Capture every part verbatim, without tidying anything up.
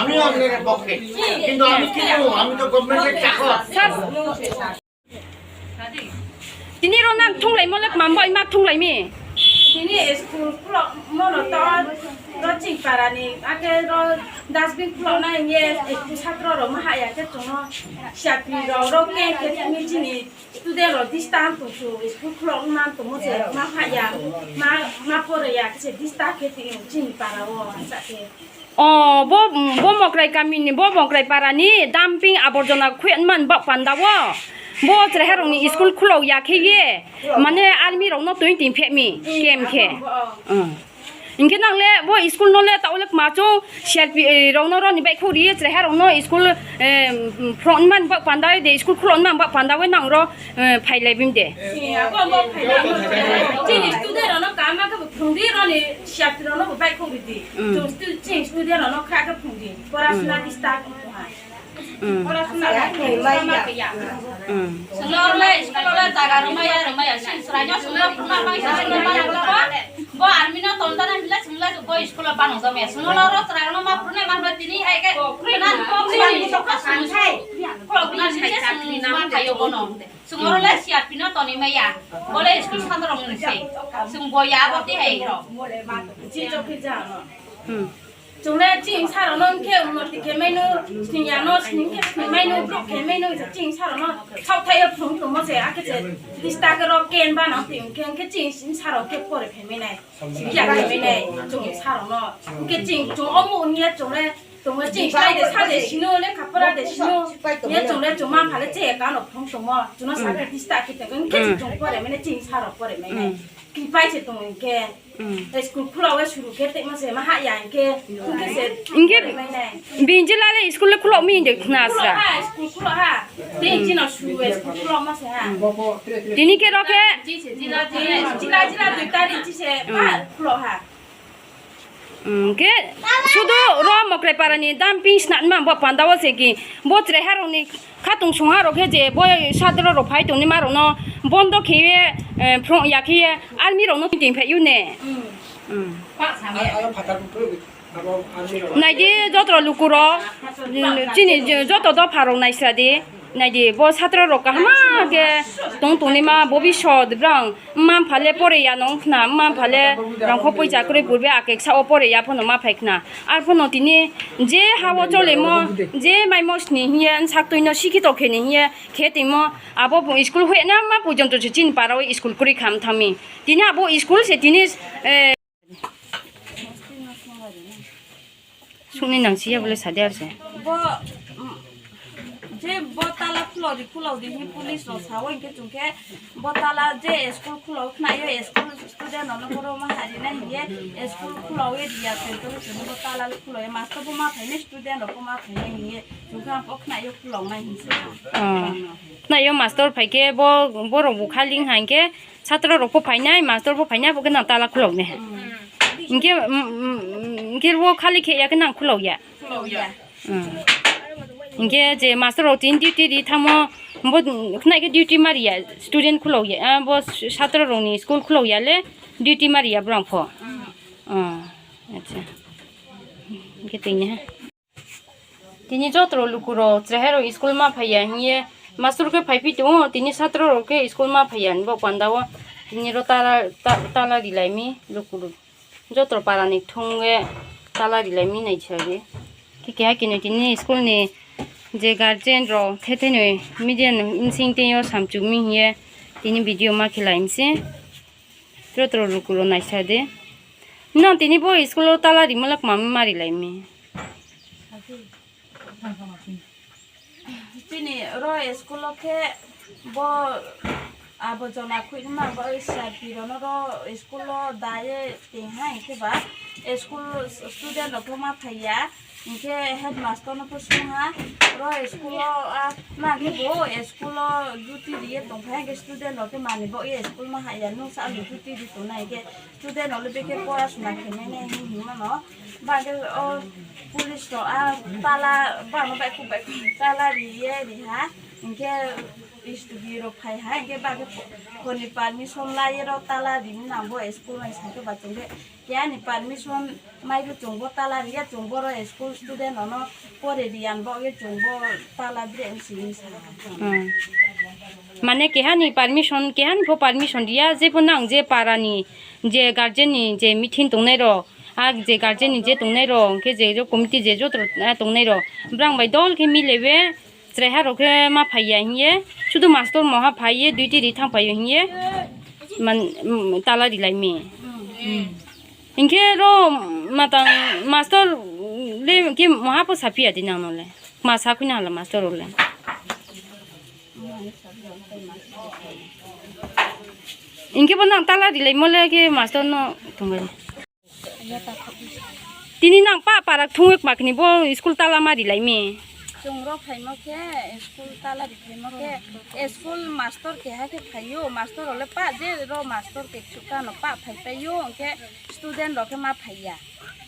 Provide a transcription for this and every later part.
আমিও আপনাদের পক্ষে, কিন্তু আমি কি করবো? আমি তো গভর্নমেন্টের চাকর। Sir, tini ro nang thunglai mo lek mambo ima thunglai mi. Tini school khulok mono to ro ching parani ake ro dustbin khulok na ye school satro ro ma haya ke chungo siapi ro ro ke ke tini chini student ro disturb tong su school khulok man tong mo je ma haya ma ma pore ya ke disturb ke tini chini para o sa ke. O, bo, bo Mokrai kamini, bo Mokrai parani dumping aborjona khuyang man bak pandao. Bo chwrairokni school khulok ya khe ye, mane army rokno twi twi phek mi, kem khe. Hmm. Hinkhe nang le bo school no le ta ule kma chwng C R P rokno roni bai khori ye chwrairokno school, eh, front man bak pandao de school khulok man bak pandao nang ro, eh, phailai bim de. Chini student rokno kama khe phungdi roni siapi rokno bo bai khori di. Mm. Chwng stu-, chini student rokno kha khe phungdi. Porasuna disturb wngkha. Mm. Porasuna disturb wngkha. Mm. Chwngno rwmai, school rwmai, jaga rwmai, ya rwmai, ya. Chini chwraino chwngno phungna bai, chwngno bai, ya rwmai. Bo army no toltana hinla chwngla bo school o bano jome. Chwngno ro chwraino ma phunai ma ba tini ai ke. Khwna ko khwna ni sokha chwng. Khwna ni se chwng ma thaio bono. Chwng oro le C R P no toni maya. Bole school sandro mung se. Chwng bo ya bo ti hai ro. Hmm. Chwng le chini saro no hwnkhe unnoti khe maino, sniya no sning khe sning maino, brok khe maino, chini saro no thok thai phung tongmo se, akhe se dista khe ro ken ba nang ti hwnkhe, hwnkhe chini saro khe pore phai mai nai. Siya khe mai nai, chwng saro no. Hwnkhe chini chwng omo unya chwng le Chwngno chwng slai de sa de sino le khapra de sino. Ye chwngno chwngma phale che ka no phung chwngmo. Chwngno sa de dista ki te. Hwnkhe chwng pore mene chwng saro pore mene. Ki pai se tong hwnkhe. School khula we suru khe te ma se ma ha ya hwnkhe. Hwnkhe se. Hwnkhe pore mene. Binji lale school le khulok mi de khna sa. Ha, school khula ha. Te chino suru school khula ma se ha. Tini khe ro khe. Jila jila jila dui tari chi se pa khula ha. Hwnkhe sudu ro Mokrai parani dumping snatma bo pandao se ki bo chwraiharokni khatung songharok khe je bo satro rok phai tongni marokno bondo khiye, eh, phrwng ya khiye army rokno twi twi phaiyu ne. Naidi jotro lukurok, chini joto dopharok naisadi. Naidi, bo satro rok kahama khe tong tongni ma bobisot brang ma phale pore ya nong khna, ma phale rangkho poisa kwrwi purbe akeksa o pore ya phano ma phai khna. Ar phano tini je ha o cholemo, je maimo sni hiye, sak twino sikito kheni hiye, khe timo abo school hwena ma porjonto se chini para o school kwrwi kham thangmi. Tini abo school se tini, eh, Sungni nang siya bole sadi arse. Bo, mm, je bo tala khulodi, khulodi hi police rok sao, hwnkhe chwngkhe bo tala je school khulo khnaio, school student rokno borok ma harinai hiye, school khulo ye riya, tei tolo chwngno bo tala khulo ye, master bo ma phainai, student rok bo ma phainai hiye, chwngkhe ang bo khnaio khuloknai hinse. Oh. Khnaio master phaikhe bo, borok bo khali wngkha hinkhe, Satro rok pho phainai, master pho phainai, bo khe nang tala khulok ne. Hinkhe, mm, mm, hinkhe bo khali khe ya khe nang khulok ya. Khulok ya. Mm. Hinkhe je master rok tin duty ri thangmo, bo khnai khe duty mari ya, student khulok ya, ah, bo satro rok ni school khulok ya le, duty mari ya borok pho. Mm. Oh, acha. Hinkhe tini ha. Tini jotro lukurok chwrairok school ma phaiya hiye, master khe phaipi tongo, tini satro rok khe school ma phaiya hinwi bo pandao tini ro tala, ta-, tala rilaimi lukurok. Jotro parani thungwi tala rilaimi naisadi. Khe keha kini tini school ni je guardian rok the the nwi media ni bising twi o samchukmi hiye tini video ma khilaimse. Jotro lukurok naisadi. Nang tini bo school o tala rimolak mami ma rilaimi. Chini ro school o khe bo abo jona khuini ma bo S R P rono ro school o daye tei hai khe ba school student rok ma phaiya, hinkhe headmaster no pho sungha ro school o, ah, ma khe bo school o duty riye tongphai, hinkhe student rok khe mani bo ye school ma haya, nung sa duty ri tongnai, hinkhe student rok le bekhe pora suna khe mene hinwi hinmano. Bagwi o police rok a tala bangno baikhu baikhu tala riye riha, hinkhe Studio rok phai hai, hingke bagwi phone ni permission lai rw tala rini nang bo school ni site ba chwng de. Keha ni permission mai bo chwng bo tala riya, chwng bo rw school student ono pore riyan bo ye chwng bo tala bre wng sini sa. Hmm. Mane keha ni permission, keha ni pho permission riya, je pho nang je para ni je guardian ni je meeting tongnai rok, a je guardian ni je tongnai rok, hingke je committee je joto, ah, tongnai rok, brang bai dol khe milewe. Chwraiha rok khe ma phaiya hiye, sudu master moha phaiye, duty ri thang phaiyo hiye, man, mm, tala rilai mi. Hinkhe ro matang master le khe moha po saphiya di nang no le. Ma sa khuna hala master rok le. Hinkhe bo nang tala rilai mo le khe master no thungbai. Tini nang pa parak thungwi makni bo school tala ma rilai mi. Chwng rok phaimo khe school tala ri phaimo khe school master keha khe phaio, master rok le pa je ro master khe sukha no pa phai paio, hwnkhe student rok khe ma phaiya.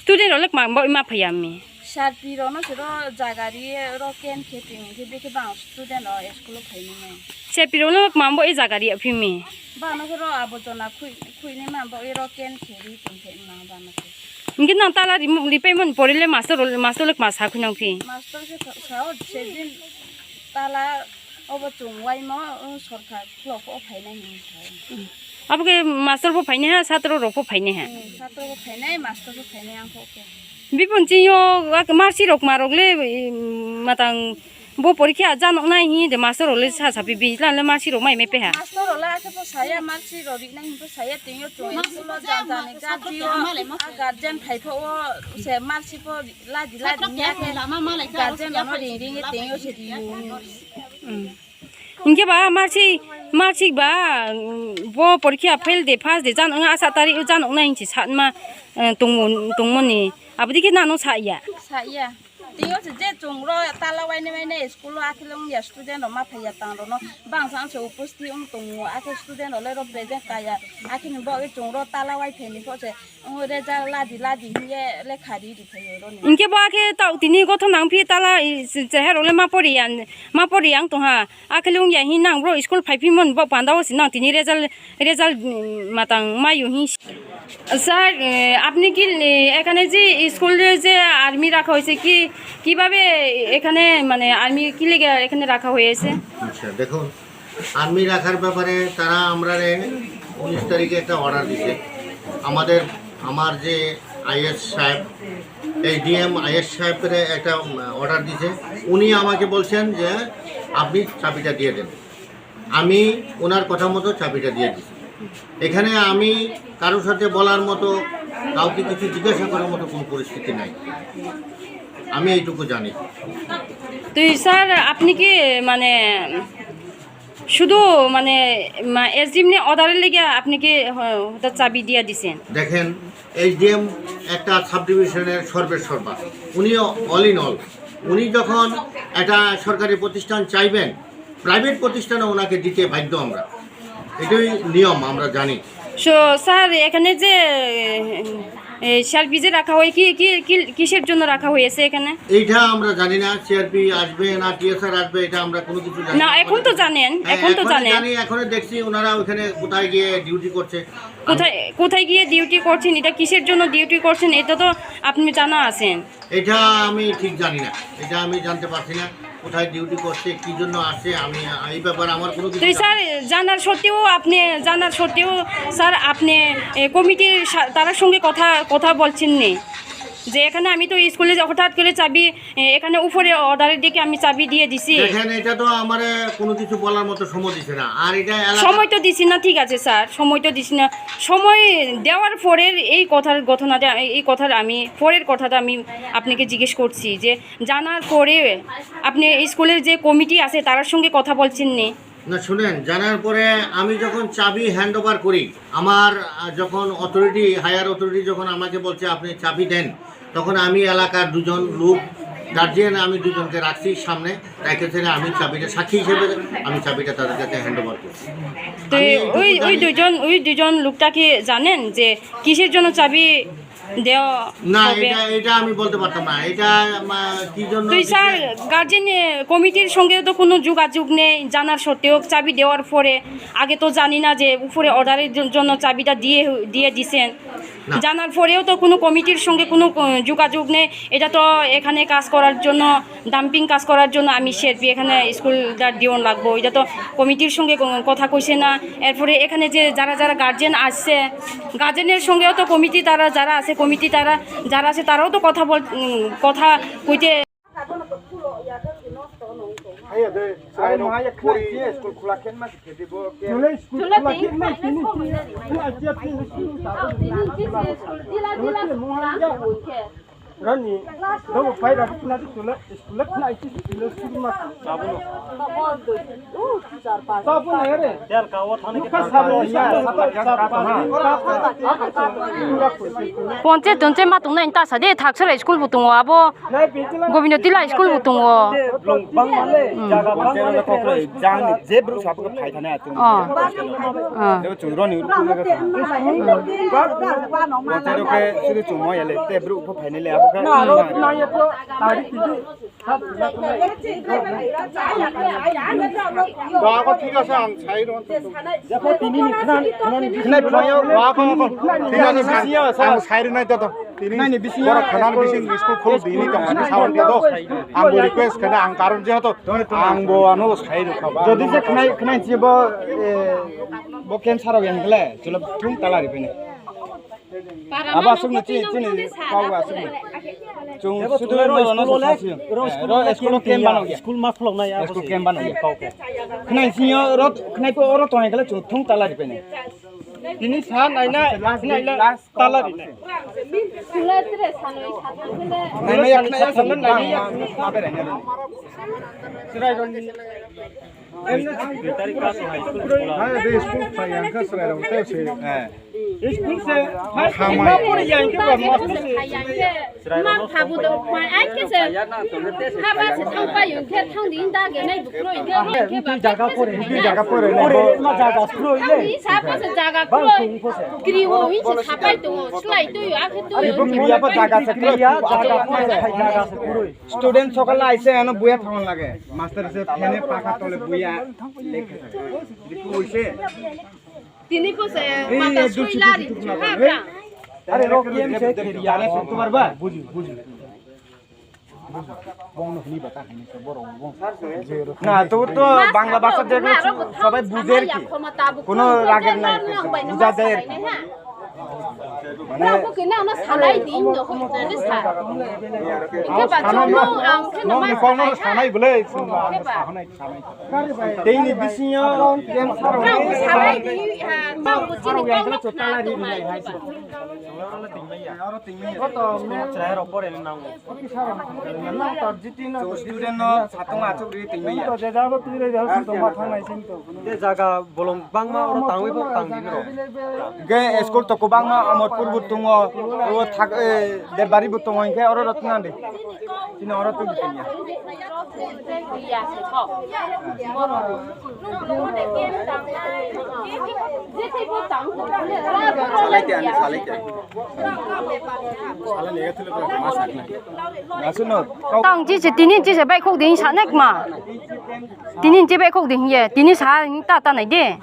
Student rok le ma bo ma phaiya mi. Sir P rok no se ro jaga ri ro ken khe twi hwnkhe bikhe bang student rok school o phainai. Sir P rok no ma bo e jaga ri phi mi. Bano khe ro abojona khui khuinai ma bo e ro ken khe ri tong khe ma bano khe. Hinkhe nang tala ri, ripaimani pore le master rok, master le ma sa khwi nang phi? Master khe sa, sao sedin tala obo chwng waimo, o sorkar khulok o phainai hinwi sao. Abo khe master bo phainai ha, satro rok bo phainai ha? Hmm, satro bo phainai, master bo phainai ang kho khe. Bipon chini o marsi rok ma rok le, matang bo porikhe a janok nai hi de master rok le sa sapi bijla le marsi rok mai mai peha. Master rok le akhe bo saya marsi rok ri nai hi bo saya tengyo chwng school o jan jan ni guardian o, a guardian phai pho o se marsi pho ladi ladi ni akhe guardian no ring ring tengyo se ri. Hinkhe ba marsi, marsi ba, bo porikhe a fail de pass de janok nai asa tari o janok nai hinsi satma tongmoni abodi khe nano saya. Saya. Tei o se je chwng ro tala wainai wainai school o akhilwng ya student rok ma phaiya tang rok no bangsa ang se uposti wng tongo akhe student rok le ro present kaya akhini bo chwng ro tala wai phaini pho se wng result ladi ladi hiye lekha ri ri phaio ro ni. Hinkhe bo akhe tau tini gothon nang phi tala i se chehe rok le ma pori ya ma pori yang tong ha. Akhele wngya hin nang bro school phai phimon bo panda o si nang tini result, result, mm, matang mayo hin. Sir, এ, আপনি কি, এ, এখানে যে স্কুলে যে আর্মি রাখা হয়েছে, কি, কিভাবে এখানে, মানে, আর্মি কি লেগে এখানে রাখা হয়েছে? আচ্ছা, দেখুন, আর্মি রাখার ব্যাপারে তারা আমরারে উনিশ তারিখে একটা অর্ডার দিছে। আমাদের, আমার যে আইএস সাহেব, এসডিএম আইএস সাহেবের একটা, উম, অর্ডার দিছে। উনি আমাকে বলছেন যে, "আপনি চাবিটা দিয়ে দেন।" আমি ওনার কথা মতো চাবিটা দিয়ে দিছি। এখানে আমি কারোর সাথে বলার মতো, কাউকে কিছু জিজ্ঞাসা করার মতো কোনো পরিস্থিতি নাই। আমি এইটুকু জানি। তো স্যার, আপনি কি, মানে, শুধু, মানে, মা-, এসডিএম নে অর্ডারের লেগে আপনি কি, হ-, হঠাৎ চাবি দিয়া দিছেন? দেখেন, এইচডিএম একটা সাব ডিভিশনের সর্বের সর্বা, উনিও অল ইন অল। উনি যখন একটা সরকারি প্রতিষ্ঠান চাইবেন, প্রাইভেট প্রতিষ্ঠানে ওনাকে দিতে বাধ্য আমরা, এটাই নিয়ম, আমরা জানি। তো স্যার, এখানে যে, এ, সিআরপি যে রাখা হয়, কি, কি, কি, কিসের জন্য রাখা হয়েছে এখানে? এইটা আমরা জানি না, সিআরপি আসবে না টিএসআর আসবে, এটা আমরা কোনো কিছু জানি না। না, এখন তো জানেন, হ্যাঁ, এখন তো এখনই জানেন। জানি, এখনই দেখছি ওনারা ওখানে কোথায় গিয়ে ডিউটি করছে। কোথায়, কোথায় গিয়ে ডিউটি করছেন, এটা কিসের জন্য ডিউটি করছেন, এটা তো আপনি জানা আছেন। এটা আমি ঠিক জানি না, এটা আমি জানতে পারছি না। কোথায় ডিউটি করছে, কি জন্য আসছে, আমি এই ব্যাপারে আমার কোনো কিছু তো জানা স্যার, নেই। জানার সত্ত্বেও আপনি, জানার সত্ত্বেও স্যার, আপনি, এ, কমিটির সা-, তার সঙ্গে কথা, কথা বলছেন নি? যে এখানে আমি তো স্কুলে যে হঠাৎ করে চাবি, এ, এখানে উপরে অর্ডারের দিকে আমি চাবি দিয়ে দিছি। দেখেন, এটা তো আমারে কোনো কিছু বলার মতো সময় দিছে না। আর এটা এলাকা সময় তো দিছি না, ঠিক আছে স্যার, সময় তো দিছি না। সময় দেওয়ার পরের এই কথার ঘটনাটা, এই, এই কথার আমি পরের কথাটা আমি আপনাকে জিজ্ঞেস করছি যে জানার পরে আপনি স্কুলের যে কমিটি আছে তার সঙ্গে কথা বলছেন নি? না, শুনেন, জানার পরে আমি যখন চাবি হ্যান্ড ওভার করি, আমার, আহ, যখন অথরিটি, হায়ার অথরিটি যখন আমাকে বলছে, "আপনি চাবি দেন", তখন আমি এলাকার দুজন লোক, গার্জিয়ান, আমি দুজনকে রাখছি সামনে, রেখে ছেড়ে আমি চাবিটা সাক্ষী হিসেবে আমি চাবিটা তাদের কাছে হ্যান্ড ওভার করছি। তো আমি এইটুকু ওই, ওই জানি। দুজন, ওই দুজন লোকটা কি জানেন যে কিসের জন্য চাবি দেওয়া না, হবে। এটা, এটা আমি বলতে পারতাম না। এটা, মা, কি জন্য তুই স্যার, গার্জেন, এ, কমিটির সঙ্গে তো কোনো যোগাযোগ নেই, জানার সত্ত্বেও চাবি দেওয়ার পরে আগে তো জানি না যে উপরে অর্ডারের জ-, জন্য চাবিটা দিয়ে, দিয়ে দিছেন। না। জানার পরেও তো কোনো কমিটির সঙ্গে কোনো ক-, যোগাযোগ নেই। এটা তো এখানে কাজ করার জন্য, ডাম্পিং কাজ করার জন্য আমি সিআরপি এখানে স্কুলটা দিওন লাগবো। এটা তো কমিটির সঙ্গে কোনো কথা কইছে না। এরপরে এখানে যে যারা যারা গার্জেন আসছে, গার্জেনের সঙ্গেও তো কমিটি তারা যারা আছে, কমিটি তারা যারা আছে তারাও তো কথা বল-, উম, কথা কইতে Rani, dogo pai rok khna di chwla, school le khna di chwla, school ma. Tabuk na yare. Nukha sabo ya, sabo ya, sabo ya. Ponche tonche ma tongnai ta sa de, Thaksora school bo tongo abo. Gobindo Tila school bo tongo. Bang male, hmm, jaga bang male. Jang je bru sabo phai thane atum. Oh. Oh. Debo chudro ni uru kule ka. Wate ro ke siri chumo yale te bru pho phai nele abo ka. Ba ko thik ase ang sai ro. Khwnai phai o. Ba ko ko. Thik ase, ang sai ro nai to. Tini borok khwnani bising school khuluk dini tong ani sawan kedo. Ang bo request khwna ang karon jehetu ang bo ano sai rwkha ba. Jodi je khwnai, khwnai je bo, eh, bo cancer rok yang khle, chwla thung tala ri bini. Abo aswk no chini, chini kau aswk no. Chung sudu ro no sa si. Ro school camp bano ya. School ma phlok na ya. School camp bano ya. Khwnai sinyo ro, khwnai ko oro tong khle chung thung tala ri bini. Tini sa nai na, nai na. Tala rinai. Nai maya khna ya sanna nai ya. Chwrai roni. Hai, de school phai yang kha chwrai rok te se. School se. Khamai. Ma pori yang khe ba master se. Ma phabu do, ma ai khe se. Haba se thang pai yung khe thang di da ge nai bu kroi khe, khe ba. Jaga pore, jaga pore. Pore ma jaga kroi le. Thang di sa pa se jaga kroi. Kri wo wi se sa pai to, slai to yo, akhe to yo. Ibu kri ya pa jaga se kroi. Jaga pore, jaga se kroi. Student sokal aise ano buya thang lage. Master se phene pakha tole buya. Lekhe. Ibu ise. Tini po se mata soi lari chu ha bra. Are rok yem se kheri ya. Are sokto barba. Buji, buji. Bong no hini bata hini se borok bong. Na to to Bangla bhasha de sobai buje ar ki. Kono ragor nai. Buja jai ar ki. Mane na ko ke na na salai din do ho na sa. Ke ba no ang ke no ma salai bole. Teini bisingo student no satung achuk ri tingmaya. Jaga bolong bangma oro tangwi bo tangdi no. Ge school to kwbangma Amarpur bo tongo, o thak, eh, Debari bo tongo, hinkhe oro rok twnang di. Chini oro twi twi ya. Salai te ani, salai te. Salai ne, thule ko ma sakna. Asuno. Tang chi se tini chi se bai khok ding sa nek ma. Tini je bai khok ding ye, tini sa ta ta nai de.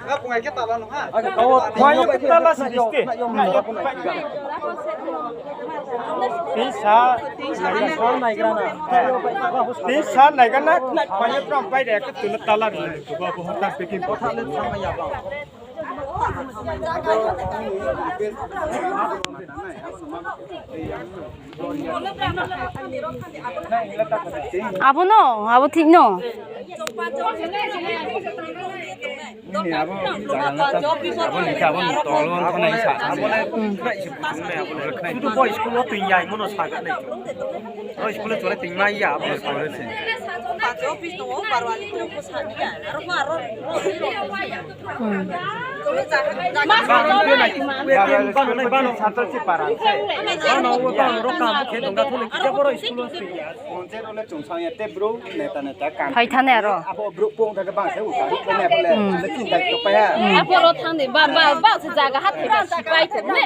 Tini sa naigra na. Tini sa naigra na, panya pram pai de ka tuna tala ni. Abono, abo thik no. Abo ni khe abo ni tol wng thani sa. Sudu bo school o twi yai mono sa ga nai. O school o chole twi mai ya abo. Office tongo, Barwali tongo, sani ya. Aro ma aro. Hmm. Kono jaga, jaga. Satro si parang se. Ano wo ta ro kam khe dong ga thole kisa boro school se. Ponche role chungsang ya te bro neta neta kam. Hai thane aro. Abo bro pong daga bang se uta. Kene bole. Hmm. Lekin dai to pa ya. Hmm. Abo ro thang de ba ba ba se jaga hat ba sipai te ne.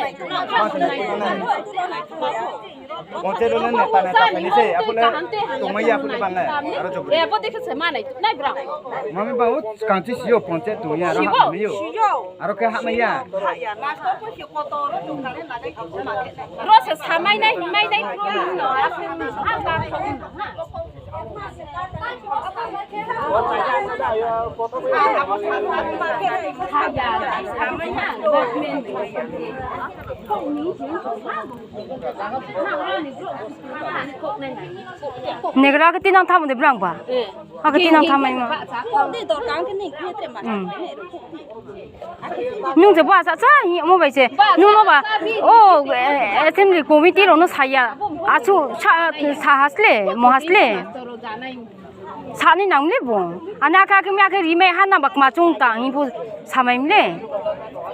Ponche role neta neta khaini se, aphule tongmaya aphule bangnai, aro jobri. Eh, bo dekhe se manai, nai bra. Mami ba o kanchi siyo ponche tongya, aro sibo? Hamyo. Aro ke hamya. Ro se samai nai, mai nai, ro no, aro ha ka so no, ha. Negra ke tinang thamu de brang ba? Ake tinang thamai ma. Hmm. Nung je ba sa sa mo bai se. Nung no ba. O, eh, assembly committee rok no saya. Achu sa, sa hasle, mo hasle. Sani nang le bo. Ani aka ke mi ake rimai ha na bak ma chung ta ni bo samai mle.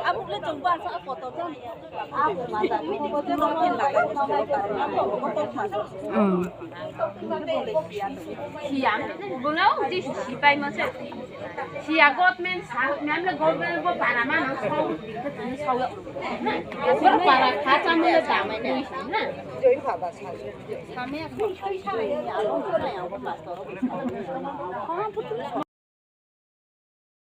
Abuk le chung ba sa kotor jani. Hmm. Siya, bono je sipai mo se. Siya government sa, memle government bo para ma no so, so. Para kha cha mo le ta mai na.